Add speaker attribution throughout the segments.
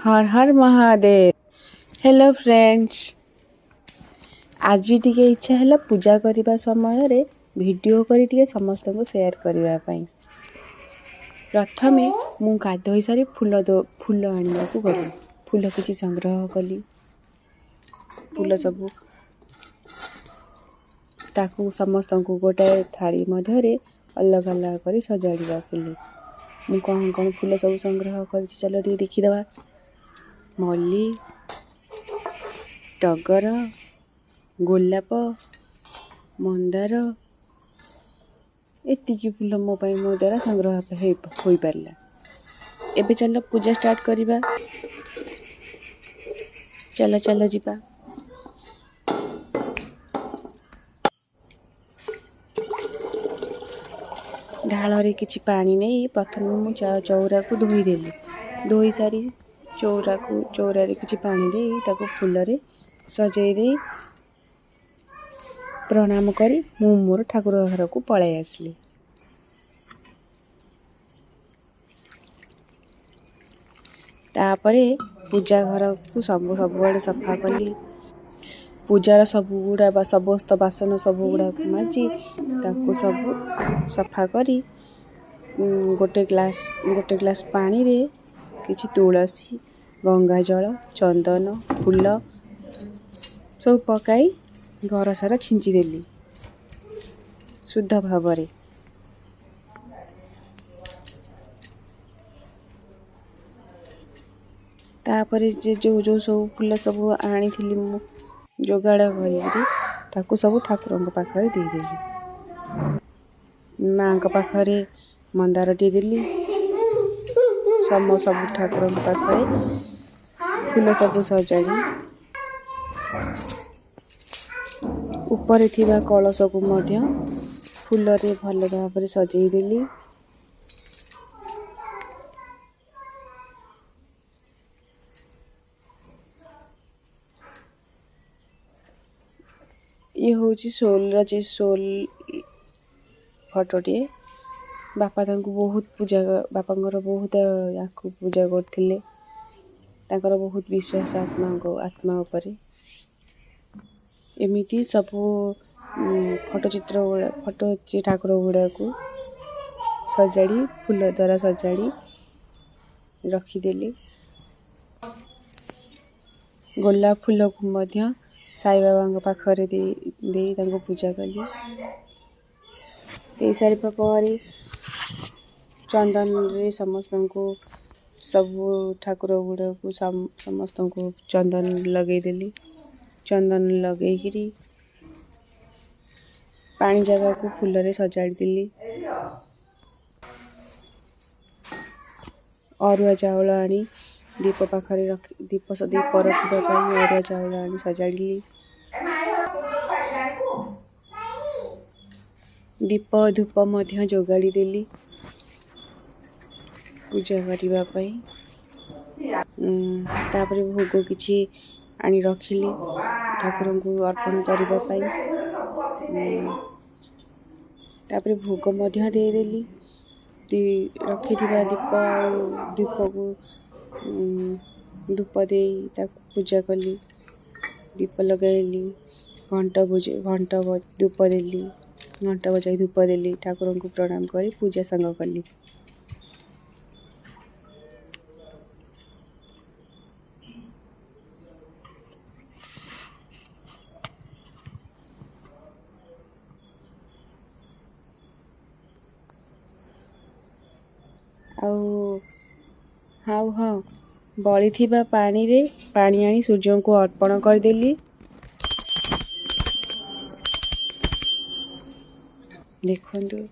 Speaker 1: Har Har Mahadev. Hello friends, ଆଜି ଟିକେ ଇଚ୍ଛା ହେଲା ପୂଜା କରିବା ସମୟରେ ଭିଡ଼ିଓ କରି ଟିକେ ସମସ୍ତଙ୍କୁ ସେୟାର କରିବା ପାଇଁ। ପ୍ରଥମେ ମୁଁ ଗାଧୋଇ ସାରି ଫୁଲ ଆଣିବାକୁ ଗଲି। ଫୁଲ କିଛି ସଂଗ୍ରହ କଲି। ଫୁଲ ସବୁ ତାକୁ ସମସ୍ତଙ୍କୁ ଗୋଟାଏ ଥାଳି ମଧ୍ୟରେ ଅଲଗା ଅଲଗା କରି ସଜାଡ଼ିବା ଫୁଲ। ମୁଁ କ'ଣ କ'ଣ ଫୁଲ ସବୁ ସଂଗ୍ରହ କରିଛି ଚାଲ ଟିକେ ଦେଖିଦେବା। ମଲ୍ଲି, ଟଗର, ଗୋଲାପ, ମନ୍ଦାର, ଏତିକି ଫୁଲ ମୋ ପାଇଁ ମୋ ଦ୍ୱାରା ସଂଗ୍ରହ ହୋଇପାରିଲା। ଏବେ ଚାଲ ପୂଜା ଷ୍ଟାର୍ଟ କରିବା। ଚାଲ ଚାଲ ଯିବା। ଢାଳରେ କିଛି ପାଣି ନେଇ ପ୍ରଥମେ ମୁଁ ଚଉରାକୁ ଧୋଇଦେଲି। ଧୋଇ ସାରି ଚଉରାରେ କିଛି ପାଣି ଦେଇ ତାକୁ ଫୁଲରେ ସଜେଇ ଦେଇ ପ୍ରଣାମ କରି ମୁଁ ମୋର ଠାକୁର ଘରକୁ ପଳାଇ ଆସିଲି। ତାପରେ ପୂଜା ଘରକୁ ସବୁଆଡ଼େ ସଫା କଲି। ପୂଜାର ସବୁଗୁଡ଼ା ବା ସମସ୍ତ ବାସନ ସବୁଗୁଡ଼ାକୁ ମାଜି ତାକୁ ସବୁ ସଫା କରି ଗୋଟେ ଗ୍ଲାସ୍ ପାଣିରେ କିଛି ତୁଳସୀ, ଗଙ୍ଗାଜଳ, ଚନ୍ଦନ, ଫୁଲ ସବୁ ପକାଇ ଘର ସାରା ଛିଞ୍ଚିଦେଲି ଶୁଦ୍ଧ ଭାବରେ। ତାପରେ ଯେ ଯେଉଁ ଯେଉଁ ସବୁ ଫୁଲ ସବୁ ଆଣିଥିଲି ମୁଁ ଯୋଗାଡ଼ କରିକିରି ତାକୁ ସବୁ ଠାକୁରଙ୍କ ପାଖରେ ଦେଇଦେଲି। ମାଆଙ୍କ ପାଖରେ ମନ୍ଦାରଟିଏ ଦେଲି। ସବୁ ଠାକୁରଙ୍କ ପାଖରେ ଫୁଲ ସବୁ ସଜାଡ଼ି ଉପରେ ଥିବା କଳସକୁ ମଧ୍ୟ ଫୁଲରେ ଭଲ ଭାବରେ ସଜେଇ ଦେଲି। ଇଏ ହେଉଛି ସୋଲର ଯେ ସୋଲ ଫଟୋଟିଏ। ବାପା ତାଙ୍କୁ ବହୁତ ପୂଜା, ବାପାଙ୍କର ବହୁତ ୟାକୁ ପୂଜା କରୁଥିଲେ। ତାଙ୍କର ବହୁତ ବିଶ୍ୱାସ ଆତ୍ମା ଉପରେ। ଏମିତି ସବୁ ଫଟୋ ଚିତ୍ର ଗୁଡ଼ା, ଫଟୋ ଠାକୁର ଗୁଡ଼ାକୁ ସଜାଡ଼ି ଫୁଲ ଦ୍ୱାରା ସଜାଡ଼ି ରଖିଦେଲି। ଗୋଲାପ ଫୁଲକୁ ମଧ୍ୟ ସାଇବାବାଙ୍କ ପାଖରେ ଦେଇ ତାଙ୍କୁ ପୂଜା କଲି। ଦେଇ ସାରିବା ପରେ ଚନ୍ଦନରେ ସମସ୍ତଙ୍କୁ ସବୁ ଠାକୁର ଗୁଡ଼ାକୁ ସମସ୍ତଙ୍କୁ ଚନ୍ଦନ ଲଗେଇଦେଲି। ଚନ୍ଦନ ଲଗେଇକିରି ପାଣି ଜାଗାକୁ ଫୁଲରେ ସଜାଡ଼ିଦେଲି। ଅରୁଆ ଚାଉଳ ଆଣି ଦୀପ ପାଖରେ ରଖି ଦୀପ ରଖିବା ପାଇଁ ଅରୁଆ ଚାଉଳ ଆଣି ସଜାଡ଼ିଲି। ଦୀପ ଧୂପ ମଧ୍ୟ ଯୋଗାଡ଼ି ଦେଲି ପୂଜା କରିବା ପାଇଁ। ତାପରେ ଭୋଗ କିଛି ଆଣି ରଖିଲି ଠାକୁରଙ୍କୁ ଅର୍ପଣ କରିବା ପାଇଁ। ତାପରେ ଭୋଗ ମଧ୍ୟ ଦେଇଦେଲି। ରଖିଥିବା ଦୀପ ଆଉ ଦୀପକୁ ଧୂପ ଦେଇ ତାକୁ ପୂଜା କଲି। ଦୀପ ଲଗାଇଲି, ଘଣ୍ଟ ଘଣ୍ଟ ଧୂପ ଦେଲି, ଘଣ୍ଟ ବଜାଇ ଧୂପ ଦେଲି, ଠାକୁରଙ୍କୁ ପ୍ରଣାମ କରି ପୂଜା ସାଙ୍ଗ କଲି। ଆଉ ହଁ, ବଳିଥିବା ପାଣିରେ ପାଣି ଆଣି ସୂର୍ଯ୍ୟଙ୍କୁ ଅର୍ପଣ କରିଦେଲି। ଦେଖନ୍ତୁ,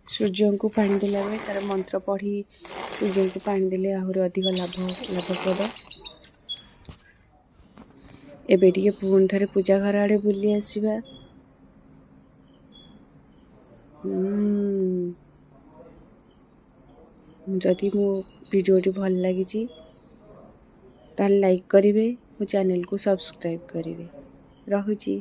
Speaker 1: ସୂର୍ଯ୍ୟଙ୍କୁ ପାଣି ଦେଲାବେଳେ ତାର ମନ୍ତ୍ର ପଢ଼ି ସୂର୍ଯ୍ୟଙ୍କୁ ପାଣି ଦେଲେ ଆହୁରି ଅଧିକ ଲାଭପ୍ରଦ। ଏବେ ଟିକେ ପୁଣି ଥରେ ପୂଜା ଘର ଆଡ଼େ ବୁଲି ଆସିବା। ଯଦି ମୋ ଭିଡ଼ିଓଟି ଭଲ ଲାଗିଛି ତାହେଲେ ଲାଇକ୍ କରିବେ, ମୋ ଚ୍ୟାନେଲକୁ ସବସ୍କ୍ରାଇବ୍ କରିବେ। ରହୁଛି।